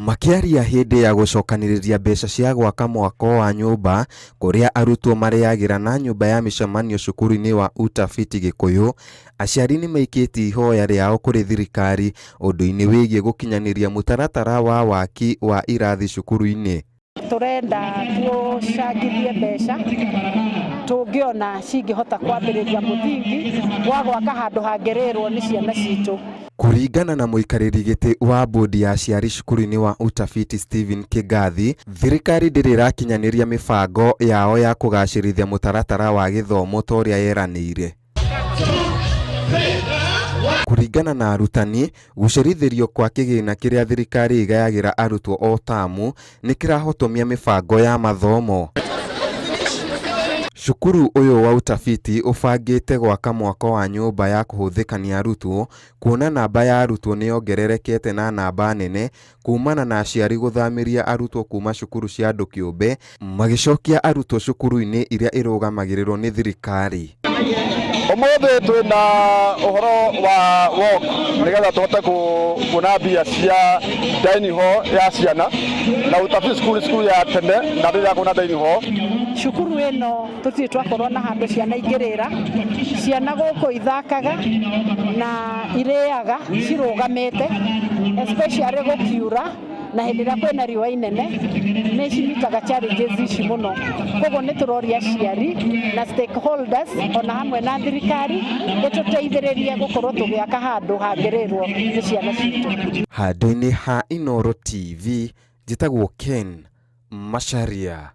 Makĩaria hĩndĩ ya gũcokanĩrĩria mbeca cia gwaka mwako wa nyũmba kũrĩa arutwo marĩagĩra na nyũmba ya mĩcemanio cukuru-inĩ wa Utafiti Gĩkũyũ, aciari nĩ maikĩtie ihoya rĩao kũrĩ thirikari ũndũ-inĩ wĩgiĩ gũkinyanĩria mũtaratara wa waki wa irathi cukuru-inĩ. Tũrenda tũcangithie mbeca tũngĩona cingĩhota kwambĩrĩria mũthingi wa gwaka handũ hangĩrĩrwo nĩ ciana citũ. Kũringana na mũikarĩri gĩtĩ wa bodi ya aciari cukuru-inĩ wa Utafiti Stephen Kĩgathi, thirikari ndĩrĩ ĩrakinyanĩria mĩbango yao ya kũgacĩrithia mũtaratara wa gĩthomo ta ũrĩa yeranĩire. Kũringana na arutani, gũcerithĩrio kwa kĩgĩna kĩrĩa thirikari ĩgayagĩra arutwo o tamu nĩ kĩrahotomia mĩbango ya mathomo. Cukuru ũyũ wa Utafiti ũbangĩte gwaka mwako wa nyũmba ya kũhũthĩka nĩ arutwo kuona namba ya arutwo nĩ yongererekete na namba nene kumana na aciari gũthamĩria arutwo kuma cukuru cia andũ kĩũmbe magĩcokia arutwo cukuru-inĩ iria ĩrũgamagĩrĩrwo nĩ thirikari. Ũmũthĩ twĩna ũhoro wa walk nĩgetha tũhote kuona mbia cia dining hall ya ciana na Utafiti School, cukuru ya tene na ndĩrĩ yakorwo na dining hall. Cukuru ĩno tũtirĩ twakorwo na handũ ciana ingĩrĩra, ciana gũkũ ithakaga na irĩaga cirũgamĩte, especially gũkiura na hĩndĩ ĩrĩa kwĩna riũa inene nĩ cinyitaga challenges ici mũno. Koguo nĩ tũroria aciari na stakeholders ona hamwe na thirikari ĩtũteithĩrĩrie gũkorwo tũgĩaka handũ hangĩrĩrwo nĩ ciana citũ. Handũ-inĩ ha Inooro TV, njĩtagwo Ken Macharia.